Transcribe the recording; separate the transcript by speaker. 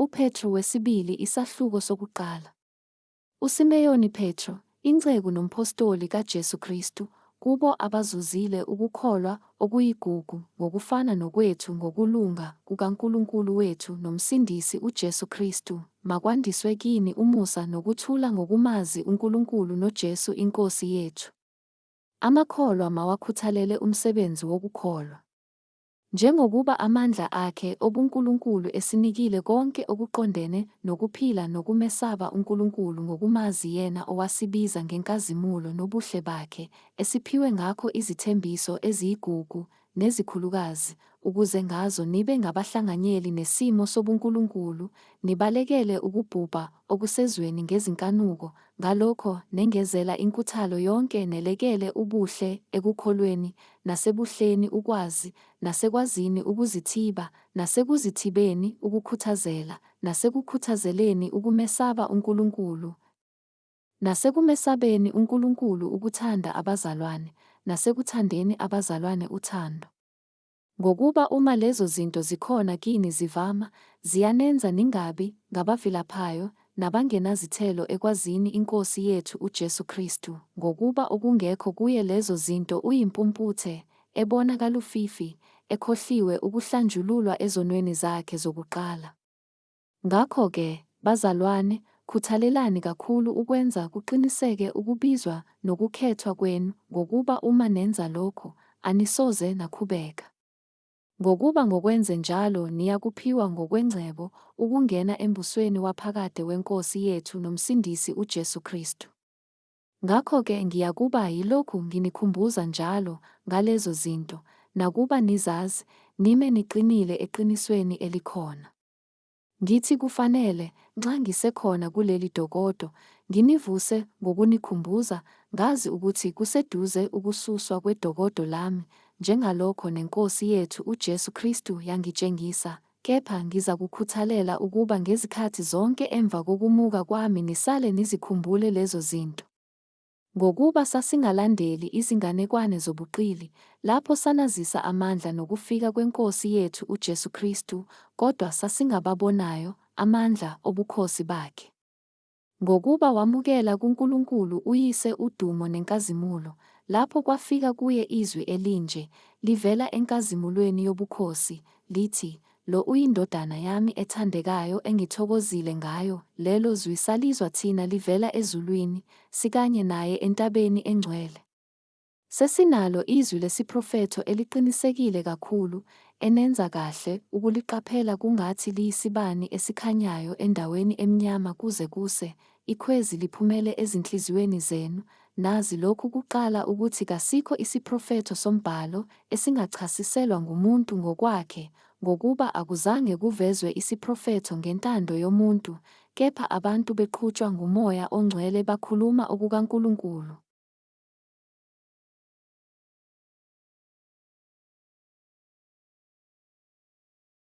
Speaker 1: UPetru wesibili isahluko sokuqala. USimeyoni Petru, inceku nomphostoli kaJesu Kristu, kubo abazuzile ukukholwa okuyigugu ngokufana nokwethu ngokulunga kukaNkulunkulu wethu noMsindisi uJesu Kristu, makwandiswe kini umusa nokuthula ngokumazi uNkulunkulu noJesu iNkosi yethu. Amakholwa mawakhuthalele umsebenzi wokukholwa. Njengokuba amandla akhe obuNkulunkulu esinikile konke okuqondene nokuphila nokumesaba uNkulunkulu ngokumazi yena owasibiza ngenkazimulo nobuhle bakhe, esiphiwe ngakho izithembiso eziyigugu nezikhulukazi, ukuze ngazo nibe ngabahlanganyeli nesimo sobuNkulunkulu, nibalekele ukubhubha okusezweni ngezinkanuko, ngalokho nengezela inkuthalo yonke nelekele ubuhle ekukholweni, nasebuhleni ukwazi, nasekwazini ukuzithiba, nasekuzithibeni ukukhuthazela, nasekukhuthazeleni ukumesaba uNkulunkulu, nasekumesabeni uNkulunkulu ukuthanda abazalwane, nasekuthandeni abazalwane uthando. Ngokuba uma lezo zinto zikhona kini zivama, ziyanenza ningabi ngabavilaphayo nabangenazithelo ekwazini iNkosi yethu uJesu Kristu, ngokuba okungekho kuye lezo zinto uyimpumputhe, ebona kalufifi, ekhohliwe ukuhlanjululwa ezonweni zakhe zokuqala. Ngakho-ke, bazalwane, khuthalelani kakhulu ukwenza kuqiniseke ukubizwa nokukhethwa kwenu, ngokuba uma nenza lokhu, anisoze nakhubeka. Ngokuba ngokwenze njalo niyakuphiwa ngokwengcebo ukungena embusweni waphakade weNkosi yethu noMsindisi uJesu Kristu. Ngakho-ke ngiyakuba yilokhu nginikhumbuza njalo ngalezo zinto, nakuba nizazi, nime niqinile eqinisweni elikhona. Ngithi kufanele, nxa ngisekhona kuleli dokodo, nginivuse ngokunikhumbuza, ngazi ukuthi kuseduze ukususwa kwedokodo lami, njengalokho neNkosi yethu uJesu Kristu yangitshengisa, kepha ngizakukhuthalela ukuba ngezikhathi zonke emva kokumuka kwami nisale nizikhumbule lezo zinto. Ngokuba sasingalandeli izinganekwane zobuqili, lapho sanazisa amandla nokufika kweNkosi yethu uJesu Kristu, kodwa sasingababonayo amandla obukhosi bakhe. Ngokuba wamukela kuNkulunkulu uYise udumo nenkazimulo, lapho kwafika kuye izwi elinje, livela enkazimulweni yobukhosi, lithi, Lo uyiNdodana yami ethandekayo engithokozile ngayo, lelo zwi salizwa thina livela ezulwini, sikanye naye entabeni engcwele. Sesinalo izwi lesiprofetho eliqinisekile kakhulu, enenza kahle ukuliqaphela kungathi liyisibani esikhanyayo endaweni emnyama kuze kuse, ikhwezi liphumele ezinhliziyweni zenu, nazi lokhu kuqala ukuthi kasikho isiprofetho sombhalo esingachasiselwa ngumuntu ngokwakhe, ngokuba akuzange kuvezwe isiprofetho ngentando yomuntu, kepha abantu beqhutshwa nguMoya oNgcwele bakhuluma okukaNkulunkulu.